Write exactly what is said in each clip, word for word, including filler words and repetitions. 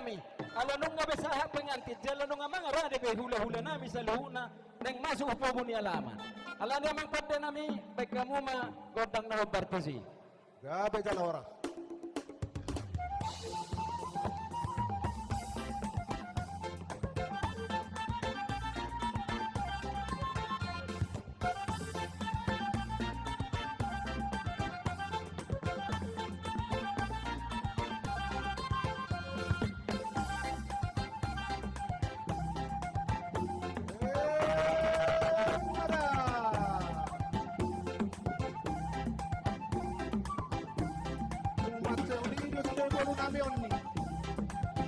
Ala nunga be sahat pengantin, jala nunga mangarade be hulahula nami saluhutna naeng masuk hu pogu ni alaman. Alani i amang pande nami, baen hamu ma gondang na hombar tusi. Gabe jala horas. Umat seholi dos do bolu nami on ni.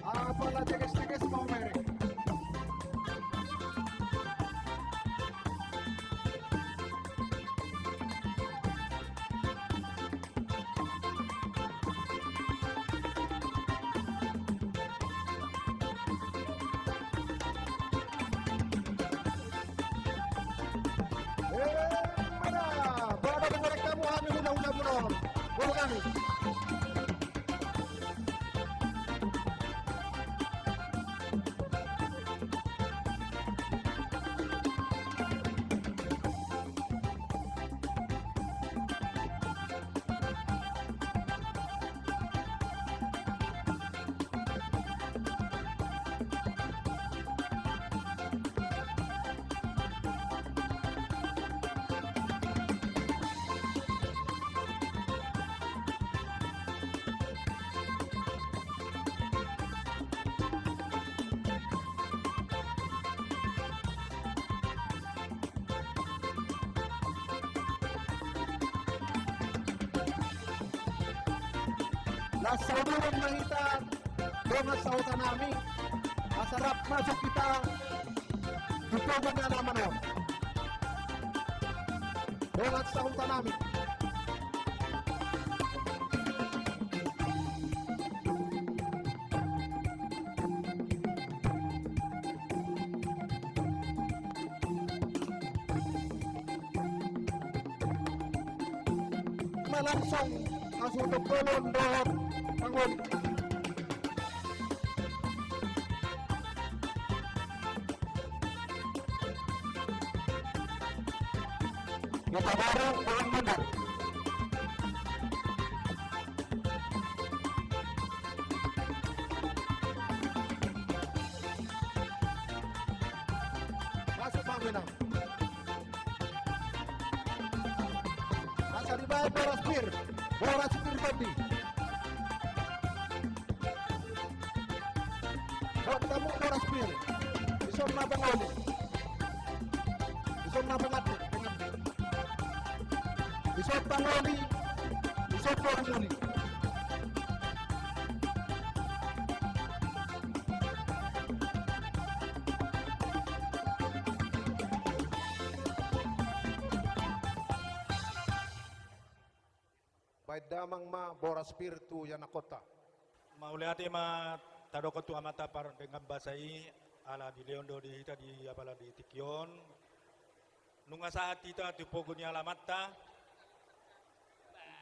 Apala teges-teges mau merek. Eh, mana? Baru dengar kamu hami hula-hula menor. Baru kami. Las saudara ma hita, dongan sahuta nami, asa rap masuk hita tu pogu ni alaman on. Dongan sahuta nami. Ma langsung, langsung tu kolon dohot pangoli. Kita baru ulang benar. Masuk, Bang Minang. Asa dibaen boras pir, boras pir tondi. Buat kamu boras pir. Dison ma pangoli. Dison ma pangoli. Dison pangoli. Dison pangoli. Baen damang ma boras pir tu ianakhonta. Mauliate ma tadokhon tu Amanta pardenggan basa i, ala dilehon do di hita di apala di tingki on. Nunga sahat hita tu pogu ni alamanta,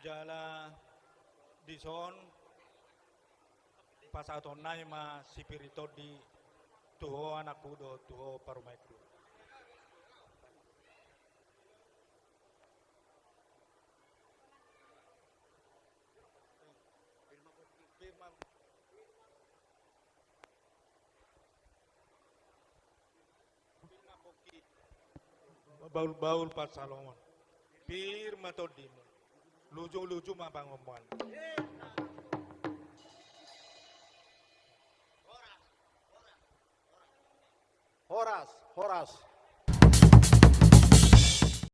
jala dison pasahatonnami ma sipir ni tondi tu ho anakku dohot tu ho parumaenku. Bahulbahul pansalongan. Pir ma tondimu. Lujuluju ma pangomoan. Horas, horas.